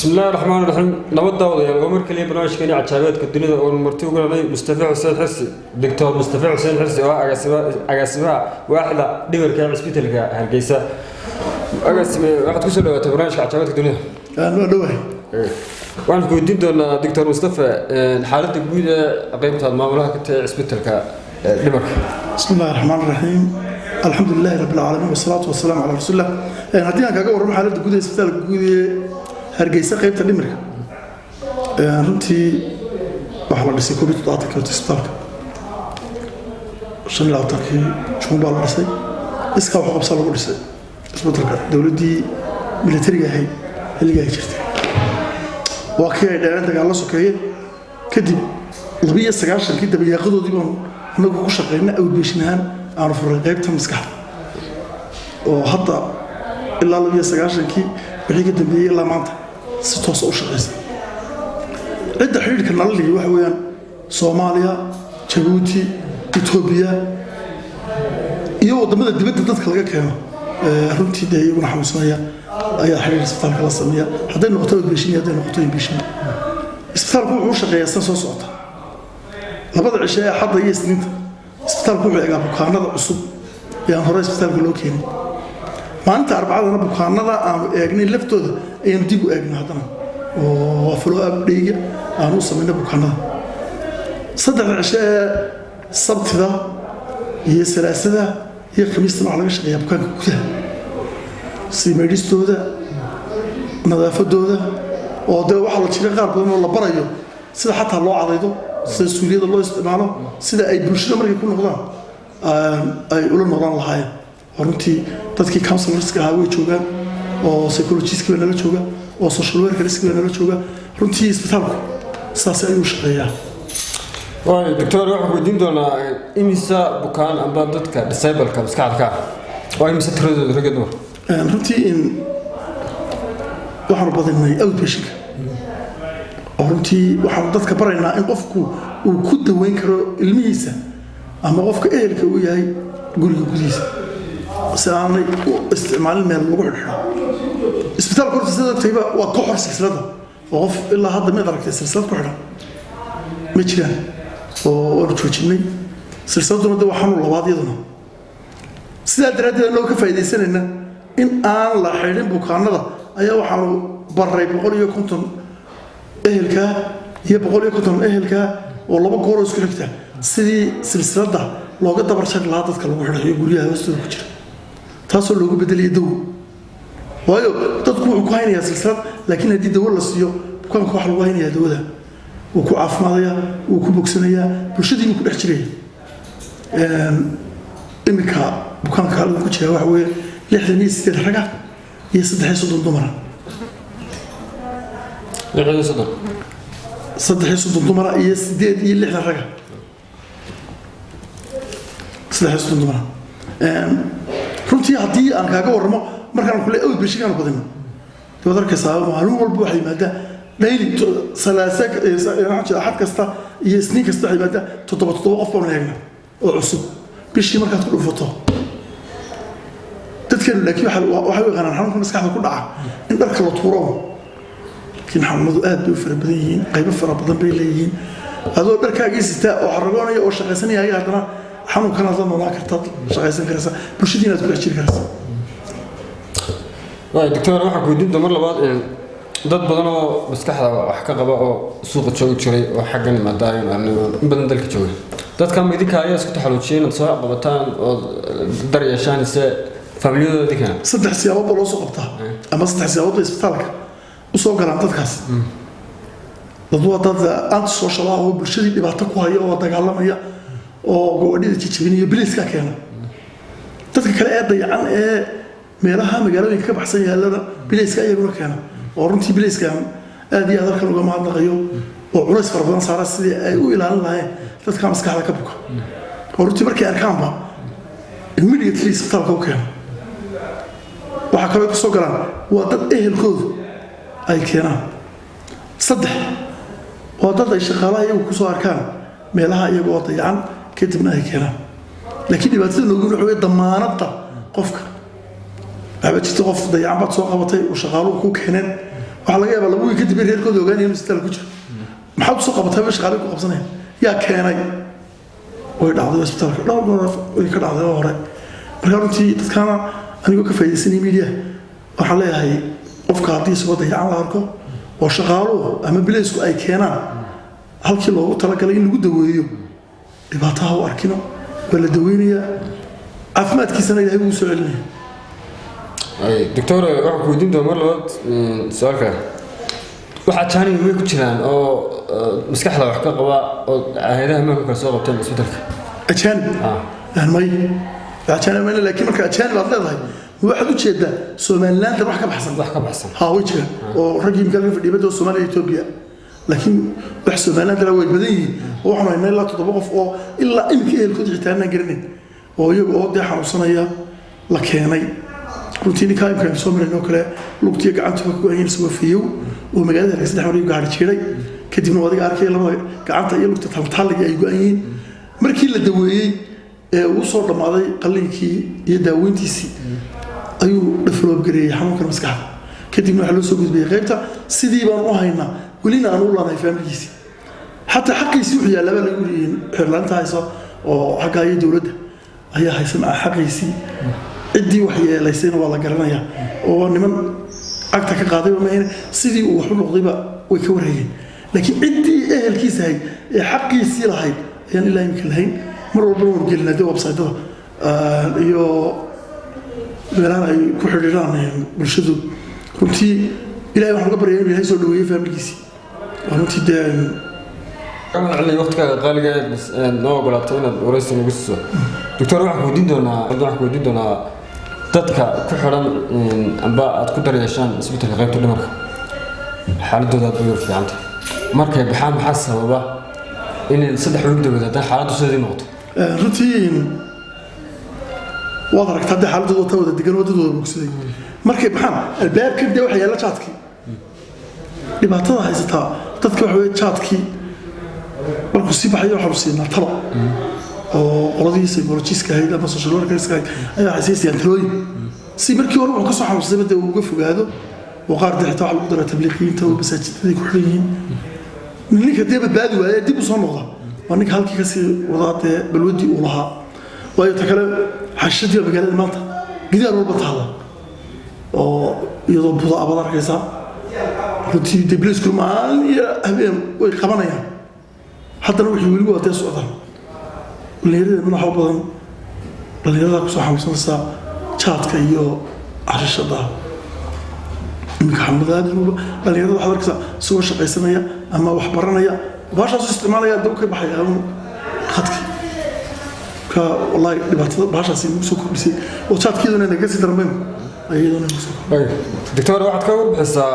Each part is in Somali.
Bismillahi raxmaan raxiim. Nabad daawadayaal, waa mar kaliya barnaamijkeeni Cajaabeedka Dunida oonu marti ugu helnay Mustafa Xuseen Xirsi, Doctor Mustafa Xuseen Xirsi, oo ah agaasimaha waaxda dhimirka ee cisbitalka Hargeysa. Agaasime, waxaad kusoo dhawaatay barnaamijka Cajaabeedka Dunida. Waa dhowahay. Waxaan ku weydiin doonaa, Doctor Mustafa, xaaladda guud ee qeybtaad maamulaha ka tahay cisbitalka dhimirka. بسم الله الرحمن الرحيم، الحمد لله رب العالمين، والصلاة والسلام على رسول الله. Haddii aan kaaga warramo xaaladda guud ee isbitaalka guud ee Hargeysa, qaybta dhimirka, runtii waxaa la dhisay 71-kii. Horta isbitaalka 25-kii Juun baa la dhisay. Iskaa wax qabsa lagu dhisay isbitaalka. Dowladdii militariga ahayd xilligii ay jirtay waa kii ay dheereen dagaal la sokeeye. Kadib 92-kii dabayaaqadoodii baanu annagu ku shaqaynay outpatient ahaan, aanu furay qaybta maskaxda, oo hadda ilaa 92-kii wixii ka dambeeyey ilaa maanta si toosa u shaqaysa. Cidda xidhiidhka nala lihi waxa weeyaan Soomaaliya, Jabuuti, Etoobiya iyo waddamada dibadda dadka laga keeno. Runtii dee iyaguna xanuunsanaya ayaa xidhiidh isbitaalka la sameeya, hadday noqoto outpatient iyo hadday noqoto inpatient. Isbitaalku wuxuu u shaqeeyaa sidan soo socota: labada cishe ee Axadda iyo Isniinta isbitaalku wuxuu eegaa bukaanada cusub ee aan hore isbitaalka loo keenin. Maalinta Arbacadana bukaanada aanu eegnay laftooda ayaanu dib u eegna haddana, oo waa follow up dheyga aanu u samayna bukaanada. Saddexda cishe ee Sabtida iyo Salaasada iyo Khamiistana waxaa laga shaqeeyaa bukaanka gudaha, sii maydhistooda, nadaafadooda, oo dee waxaa la jira qaar badan oo la barayo sida xataa loo cadaydo, sida suuliyada loo isticmaalo, sida ay bulshada markay ku noqdaan ay ula noolaan lahaayeen. Oo runtii dadkii counselorska ahaa way joogaan, oo psychologistki baa nala jooga, oo social workerski baa nala jooga. Runtii isbitaalku saas ayuu shaqeeyaa. Waayo doctor, waxaan weydiin doonaa imisa bukaan amba dadka disableka maskaxda ka ah waa imisa tiradooda, rag iyo dumar? Runtii in waxaanu badinay outpatientka, oo runtii waxaanu dadka baraynaa in qofku uu ku daweyn karo ilmihiisa ama qofka ehelka uu yahay guriga gudihiisa, si aanay u isticmaalin meel lagu xidhxidho. Isbitaalka horta, sida ogtayba, waa ka xor silsilada, oo qof ilaa hadda mid aragtay silsilad ku xidhan ma jiraan, oo waanu joojinay silsiladuna. De waa xanuun labaad iyaduna. Sidaa daraaddeed, annagoo ka faa'iidaysanayna in aan la xidhin bukaanada, ayaa waxaanu baray 150 ehelkaa iyo 150 ehelkaa oo laba gooroo isku xigta sidii silsiladda looga dabar jari lahaa dadka lagu xidhayo guryaha hoostooda ku jira, taasoo loogu bedelaya dawo. Waayo dadku wuxuu ku haynayaa silsilad, laakiin haddii dawo la siiyo bukaanka, waxa lagu haynayaa dawada, wuu ku caafimaadayaa, wuu ku bogsanayaa, bulshadii buu ku dhex jiraya. Iminka bukaanka halkan ku jira waxa weeye 68 raga iyo 33 dumara. 36? 33 dumara iyo 68 raga. 33 dumara. Runtii haddii aan kaaga warramo, markaan kule outpatientkaanu badino, waad arkaysaa maalin walba waxay yimaadaan daily, Salaasa, Axad kasta iyo Isniin kasta waxay yimaadaan toddoba toddoba qof baanu eegna oo cusub bishii markaad ku dhufato. Dadkeenu laakiin waxay u yaqaanaan xanuunka maskaxda ku dhaca in dharka la tuuro, laakiin xanuunadu aad bay u fara badan yihiin, qaybo fara badan bay leeyihiin. Adoo dharkaagii sitaa oo xaragoonaya oo shaqaysanaya ayaa haddana xanuunkanaad la noolaan kartaad, shaqaysan karaysaa, bulshadiina aad ku dhex jiri karaysaa. Waay doctor, waxaan ku weydiin doonaa mar labaad dad badan oo maskaxda wax ka qaba oo suuqa joogi jiray oo xaggan imaadaayan, in badan dalka jooga, dadka ma idinka ayaa isku taxaluujiyay inaad soo qabataan oo dar yeeshaan, ise faamiliyadooda idinkana? Saddex siyaabood baa loo soo qabtaa, ama saddex siyaabood bay isbitaalka usoo galaan dadkaas. Dad waa dad antisocial ah oo bulshadii dhibaato ku haya oo dagaalamaya oo gawadhida jijibinaya, biliiska keena. Dadka kale ee dayacan ee meelaha magaalooyinka ka baxsan yaallana biliiska iyaguna keena, oo runtii biliiskan aad iyo aad halkan uga mahadnaqayo, oo culays fara badan saara sidii ay u ilaalin lahayn dadka maskaxda ka buka, oo runtii markay arkaanba immediately isbitaalka u keena. Waxaa kaloo kasoo galaan waa dad ehelkoodu ay keenaan. Saddex waa dad ay shaqaalaha iyagu kusoo arkaan meelaha iyaga oo dayacan, kadibna ay keenaan. Laakiin dhibaatada noogu waxa wey damaanadda qofka. Waxba jirta, qof dayacan baad soo qabatay oo shaqaaluhu ku keeneen. Waxaa laga yaabaa 2 wiil kadib in reerkooda ogaanaya inuu isbitaal ku jiro. Maxaad usoo qabatay? Ba shaqaale ku qabsanaya yaa keenay. Way dhacday isbitaalka dhowr goor, way ka dhacday oo hore. Marka runtii dadkaana anigoo ka faaidaysanaya media, waxaan leeyahay qofka haddii isagoo dayacan la arko oo shaqaaluhu ama bileysku ay keenaan halkii loogu talagalay in lagu daweeyo, dhibaataha u arkino, waa la daweynayaa, caafimaadkiisana Ilahay wuu soo celinaya. Doctor, waxaan ku weydiin doonaa mar labaad su-aal kale. Waxaa jaanibi may ku jiraan oo maskaxda wax ka qaba oo hay'adaha ammaanka kale soo qabteen isbitaalka? Ajaanib? May, ajaanib mayna, laakiin marka ajaanib aad leedahay, waxaad ujeedaa Somaliland wax ka baxsan? Wax ka baxsan. Ha, way jiraan oo raggii imika laga fadhiya badda Soomaaliya, Ethiopia, laakiin wax Somaliland way badan yihiin oo waxaan haynaa ilaa 7 qof oo ilaa imika ehelkooda xitaa aanan garanayn oo iyaga oo dee xanuunsanaya la keenay. Runtii ninkaa imika aynu soo marayn oo kale, lugtiya gacantuba ku go'an isagoo fiyow oo magaalada Hargeysa dhex maray, gaari jiiray, kadibna adiga arkaya labada gacanta iyo lugta taltaaligi ay go'an yihiin. Markii la daweeyey ee uu soo dhammaaday qalliinkii iyo daaweyntiisii, ayuu develop gareeyey xanuunkan maskaxda. Kadibna waxaa loo soo gudbiyey qaybta. Sidii baan u haynaa, welina aan u lanay faamiligiisii. Xataa xaqiisii wuxuu yaallabaa lagu yidhi xeerlaanta haysa oo xaggaa iyo dowladda ayaa haysa maca xaqiisii. Ciddii wax yeelaysayna waa la garanayaa oo niman cagta ka qaadayba mahayne, sidii uu wax u noqdayba way ka warhayeen, laakiin ciddii ehelkiisa ahayd ee xaqiisii lahayd ayaan ilaa imika lahayn. Mar walbana waanu gelinaa dee website-ada iyo meelahan ay ku xidhiidhaan bulshadu. Runtii Ilahay waxaan uga baryaa inuu Ilahay soo dhaweeyey faamiligiisii oo runtii dee Ka mahad celinaya waqtigaaga qaaliga ee noo ogolaatay inaad waraysi nagu siiso. Doctor, waxaan ku weydiin doonaa dadka ku xidhan amba aad ku daryeeshaan isbitaalka qaybta dhimarka, xaaladooda aad bay u fiicanta. Markay baxaan, maxaa sababa inay 3 wiig dabadeed haddana xaaladdu sidii noqoto? Runtii waad aragtaa dee xaaladooda ta wada degan, wadadooda bogsaday. Markay baxaan, albaabkan dee waxa yaalla jaadkii. Dhibaatada haysataa dadka waxa weye jaadkii. Markuu sii baxayo waxaanu siinaa talo oo qoladii psychologist-ka ahayd ama social workers-ka ahayd ayaa waxay sii siiyaan talooyin si markii hore wuxuu ka soo xanuunsadayba dee uu uga fogaado. Oo qaar dee xitaa waxa lagu daraa tabliiqiyiinta oo masaajidadii ku xidhan yihiin. Ninka dee badbaadi waaya, dib u soo noqda, waa ninka halkii kasii wadaa dee balwadii uu lahaa. Waayo, ta kale, xashadii baa magaalada maanta gidaar walba taala oo iyadoo buda abaad arkaysaa. Runtii dee bilayskuna maalin iyo habeen way qabanayaan, haddana wixii weli waa dee socdaan. Dhallinyaradeennana waxa badan dhallinyarada kusoo xanuunsanaysaa jaadka iyo xashishada. Iminka xanuunada aad dhalinyarada waxaad arkaysaa isagoo shaqaysanaya ama wax baranaya, baashaasu isticmaalaya, dab ka baxaya un khadkii. Marka wallahi dhibaatada baashaasi nagu soo kordhisay oo jaadkeeduna naga sii daran iyaduna nagu soo kordhisay. Doctor, waxaad ka warbixisaa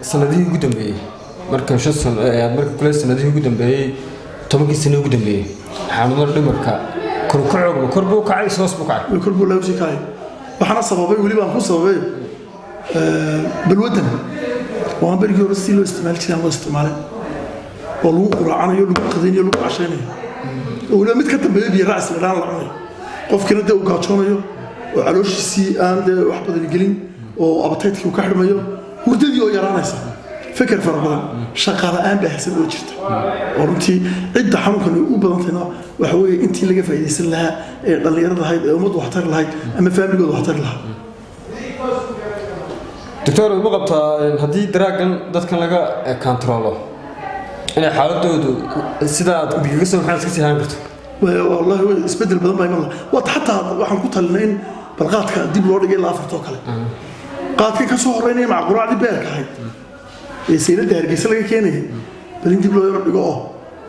sanadihii ugu dambeeyey, marka 5 sano marka kule sanadihii ugu dambeeyey, 10kii sano ugu dambeeyey, xanuunada dhimarka kor u kacoogma kor buu kacay, hoos buu kacay? Kor buu lagu sii kacay. Waxaana sababay, weliba aan ku sababay, balwaddan oo aan berigii hore si loo isticmaali jiray aan loo isticmaalin, oo lagu quraacanayo, lagu qadaynayo, lagu cashaynayo, oo weliba mid ka dambeeyo biyo raacis la dhaan la cunayo. Qofkiina dee uu gaajoonayo oo calooshiisii aan dee wax badan gelin oo appetite-kii uu ka xidhmayo, hurdadii oo yaraanaysa, feker fara badan, shaqa la'aan baahsan oo jirta. Oo runtii cidda xanuunkan ay u badantayna waxa weeye intii laga faa'iidaysan lahaa ee dhallinyarada lahayd ee ummaddu waxtari lahayd ama faamiligooda waxtari lahaa. Doctor, ma qabtaa haddii drug-gan dadkan laga control-o inay xaaladoodu sidaa aad igaga soo maxaad iska sii haan karto? Wallahi way isbedel badan baa iman laha. Waata xataa waxaan ku talinay in balqaadka dib loo dhigay ilaa afartoo kale. Qaadkii ka soo horeynaya maca quraacdii beerka ahayd ee sayladda Hargeysa laga keenayay, bal in dib loo yaro dhigo oo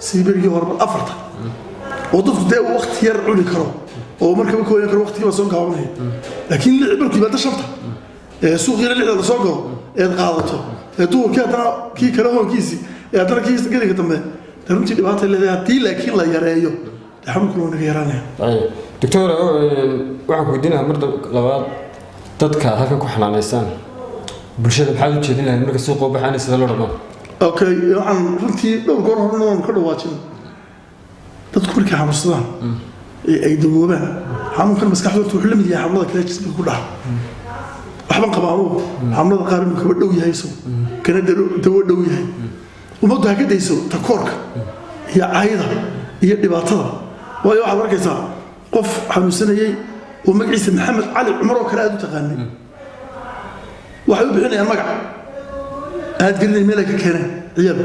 sidii berigii hore bal afarta, oo dadku dee uu waqti yar cuni karo oo markaba kooyan karo, waqtigii baa soo gaabanaya. Laakiin markuu yimaado 5-ta ee suuqiina 6-da lasoo galo eed qaadato ee duhurkii haddana kii kale hoonkiisii ee haddana kii gelinka dambe, dee runtii dhibaatay leedahay. Haddii laakiin la yareeyo, dee xanuunkuna waa naga yaraanaya. Doctor, waxaan ku weydiin lahaa mar labaad, dadka aad halkan ku xanaanaysaan, bulshada maxaad u jeedin lahayd marka suuqa u baxaan, sida loo dhamaan? Okay, waxaan runtii dhowr goor horena waanu ka dhawaajin: dadku markay xanuunsadaan ee ay dawoobaan, xanuunkan maskaxda horta wuxuu la mid yahay xanuunada kale jismiga ku dhaca. Waxban qaba anugu xanuunada qaar inuu kaba dhow yahay isagu. Kana dawo dhow yahay. Ummaddu ha ka dayso takoorka iyo cayda iyo dhibaatada, waayo waxaad arkaysaa qof xanuunsanayey oo magaciisa Maxamed Cali Cumar oo kale aad u taqaanay, waxay u bixinayaan magac aad garanay meel ay ka keeneen ciyaal.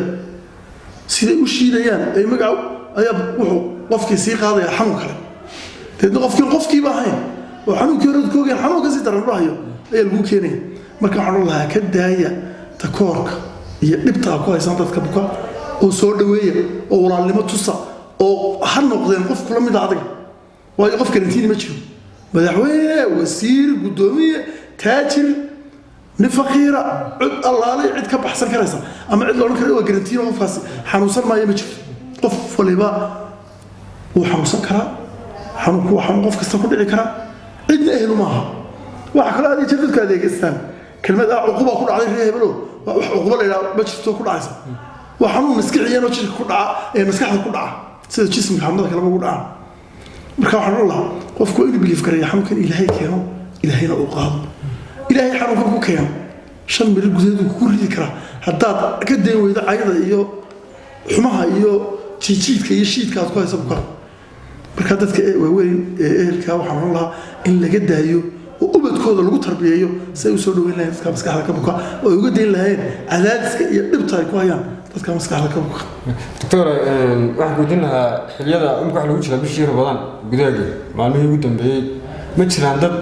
Siday u shiidayaan ay magaca ayaa wuxuu qofkii sii qaadaya xanuun kale. Deedna qofkii qofkiiba ahayn oo xanuunkii hore ka ogayn, xanuun kasii daran dhahayo ayaa lagu keenaya. Marka waxaan odhan lahaa, ka daaya takoorka iyo dhibta aad ku haysaan dadka buka, oo soo dhaweeya oo walaalnimo tusa, oo ha noqdeen qof kula mid a adiga, waayo qof karantiini ma jiro. Madaxweyne, wasiir, guddoomiye, taajir, nin faqiira, cid allaalay cid ka baxsan karaysa ama cid loodhan kara waa garantiin qofkaasi xanuunsan maayo ma jirto. Qof waliba wuu xanuunsan karaa. Xanuunku waa xanuun qof kasta ku dhici karaa, cidna ehlu maaha. Waxaa kaloo aad iyo jeer dadku adeegaystaan kelmad ah "cuquba ku dhacday reer hebelo". Waa wax cuquba la yidhaha ma jirto ku dhacaysa. Waa xanuun maskixiyan oo jirka ku dhaca ee maskaxda ku dhaca, sida jismiga xanuunada kaleba ugu dhacaan. Marka waxaan odhan lahaa, qofku waa inuu believe gareeya xanuunkan Ilaahay keeno, Ilaahayna uu qaado. Ilaahay xanuunkan ku keeno, 5 mirir gudaheed uu kugu ridi karaa haddaad ka dayn weydo cayda iyo xumaha iyo jiijiidka iyo shiidka aad ku haysa bukaan. Marka dadka waaweyn ee ehelka waxaan odhan lahaa in laga daayo oo ubadkooda lagu tarbiyeeyo si ay usoo dhaweyn lahayn dadka maskaxda ka buka, oo ay uga dayn lahayeen cadaadiska iyo dhibta ay ku hayaan dadka maskaxda ka buka. Doctor, waxaan ku weydiin lahaa, xilliyada imika waxa lagu jiraa bishii Ramadaan gudaheeda, maalmihii ugu dambeeyey, ma jiraan dad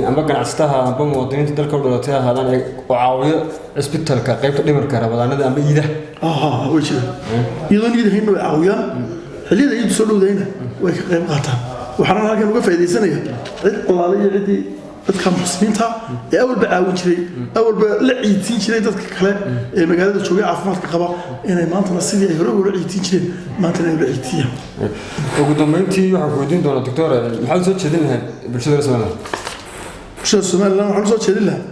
amba ganacsataha amba muwaadiniinta dalka u dhalatay ahaadaan ee oo caawiyo cisbitalka qaybta dhimirka Ramadaanada amba iidaha? Aha, way jiraan. Iyadoon iid ahaynna way caawiyaan, xilliyada iidu soo dhowdayna way ka qayb qaataan. Waxaana halkan uga faa'iidaysanaya cid allaale iyo ciddii dadka muxsiniinta ee awalba caawin jiray, awalba la ciidsiin jiray dadka kale ee magaalada joogay caafimaadka qaba, inay maantana sidii ay hore ula ciidsiin jireen maantana ay ula ciidsiiyaan. Ugu dambeyntii waxaan ku weydiin doonaa, doctor, maxaad soo jeedin lahayd bulshada reer Somaliland? Bulshada Somaliland waxaan usoo jeedin lahaa,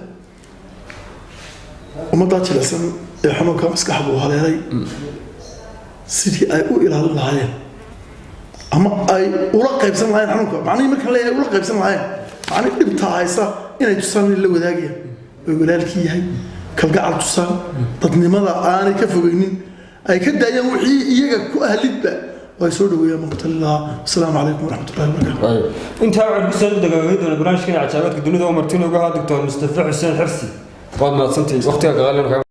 ummaddaa jilicsan ee xanuunka maskaxda uu haleelay, sidii ay u ilaalin lahaayeen ama ay ula qaybsan lahaayeen xanuunka. Macnihii markaan leeyahay ula qaybsan lahaayeen, macnihii dhibta haysa inay tusaan in la wadaagayaan oy walaalkii yahay, kalgacal tusaan, dadnimada aanay ka fogeynin, ay ka daayaan wixii iyaga ku ahlidba oo ay soo dhaweeyaan baan ku talin lahaa. Asalaamu calaykum waraxmatullahi wabarakaatu. Intaa waxaan kusoo dagaaway doona barnaamijkan Cajaabaadka Dunida oo marti noogu ahaa Doctor Mustafa Xuseen Xirsi. Waad mahadsantahay waqtiga qaalin.